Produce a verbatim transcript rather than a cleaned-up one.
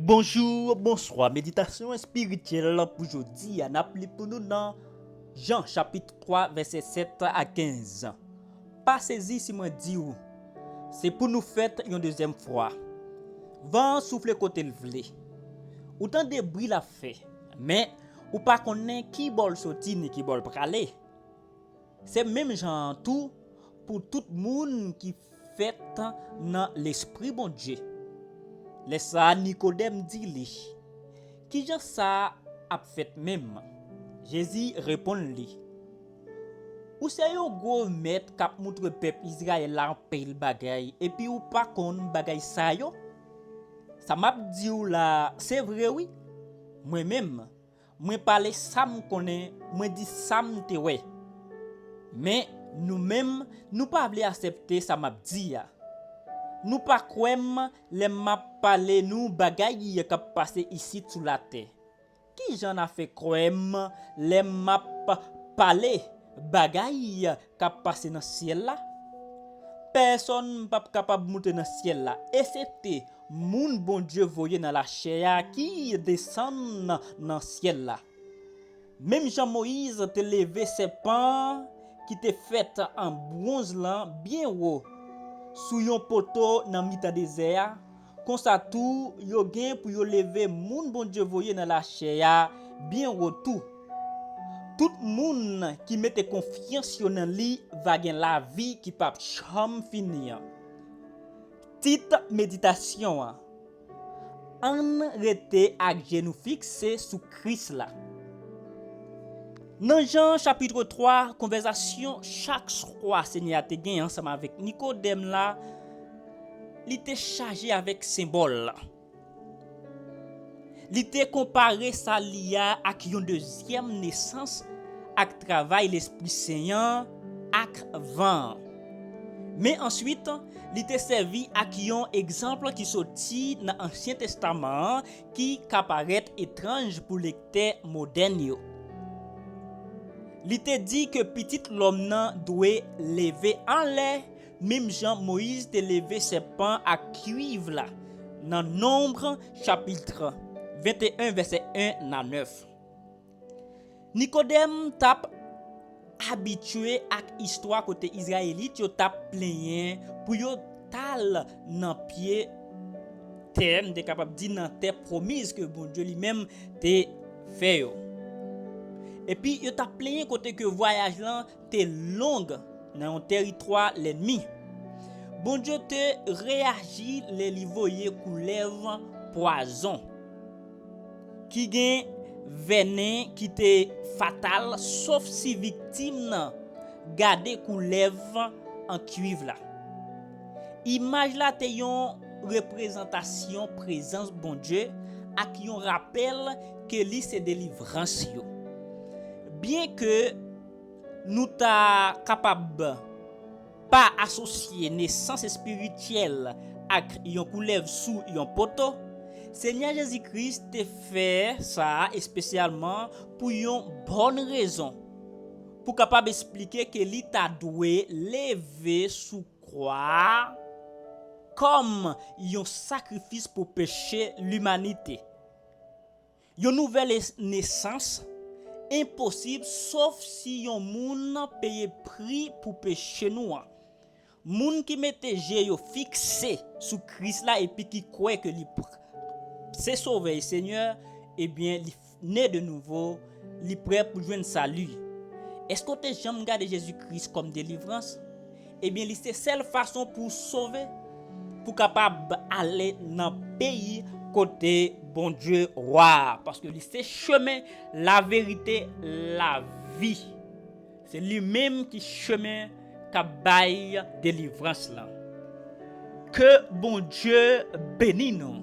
Bonjou, bonswa. Meditasyon espirityèl pou jodi a, n ap li pou nou nan Jan chapit twa, vèsè sèt a kenz. Pa sezi si mwen di w, se pou nou fèt yon dezyèm fwa. Van an soufle kote l vle. Ou tande bri l ap fè, men ou pa konnen ki bò l soti ni ki bò l prale. Se menm jan an tou pou tout moun ki fèt nan Lespri Bondye. Lè sa a, Nikodèm di li, "Ki jan sa a ap fèt menm?" Jezi reponn li, "Ou se yon gwo mèt k ap moutre pèp Izrayèl la anpil bagay, epi ou pa konn bagay sa yo? Sa m ap di w la a, se vre wi. Mwen menm, mwen pale sa m konnen, mwen di sa m te wè. Men, nou menm, nou pa vle aksepte sa m ap di a. Nou pa kwè m lè m ap pale nou bagay k ap pase isit sou latè. Ki jan n a fè kwè m lè m ap pale bagay k ap pase nan syèl la? Pèsonn p ap kapab moute nan syèl la, eksepte moun Bondye voye nan lachè a ki desann nan syèl la." Menm jan Moyiz te leve sèpan ki te fèt an bwonz lan byen wo sou yon poto nan mitan dezè a, konsa tou yo gen pou yo leve moun Bondye voye nan lachè a byen wo tou. Tout moun ki mete konfyans yo nan li va gen lavi ki p ap janm fini an. Tit meditasyon an, Ann rete ak je nou fikse sou Kris la. Nan Jan chapit twa, konvèsasyon chak swa Senyè a te gen ansanm avèk Nikodèm la, li te chaje avèk senbòl. Li te konpare sali a ak yon dezyèm nesans, ak travay Lespri Sen an, ak van an. Men answit, li te sèvi ak yon egzanp ki soti nan Ansyen Testaman an ki ka parèt etranj pou lektè modèn yo. Li te di ke Pitit Lòm nan dwe leve anlè, menm jan Moyiz te leve sèpan ak kwiv la, nan Nonb chapit venteyen, vèsè en a nèf. Nikodèm t ap abitye ak istwa kote Izrayelit yo t ap plenyen pou yo t al nan pye tè, m te kapab di nan tè pwomiz ke Bondye li menm te fè yo. Epi yo t ap plenyen kote ke vwayaj lan te long nan yon tèritwa lènmi. Bondye te reyaji lè li voye koulèv pwazon ki gen vennen ki te fatal, sof si viktim nan gade koulèv an kwiv la. Imaj la te yon reprezantasyon prezans Bondye ak yon rapèl ke li se delivrans yo. Byenke nou ta kapab pa asosye nesans espirityèl ak yon koulèv sou yon poto, Senyè Jezi Kris te fè sa espesyalman pou yon bòn rezon, pou kapab esplike ke li ta dwe leve sou kwa a kòm yon sakrifis pou peche limanite. Yon nouvèl es-, nesans enposib, sof si yon moun peye pri pou peche nou an. Moun ki mete je yo fikse sou Kris la epi ki kwè ke li pr-, se Sovè e Senyè, ebyen, li f-, ne de nouvo, li prè pou jwenn sali. Èske w te janm gade Jezi Kris kòm delivrans? Ebyen, li se sèl fason pou w sove, pou w kapab ale nan peyi kote Bondye Wa a, paske li se chemen, laverite, lavi. Se li menm ki chemen k ap bay delivrans lan. Ke Bondye beni nou.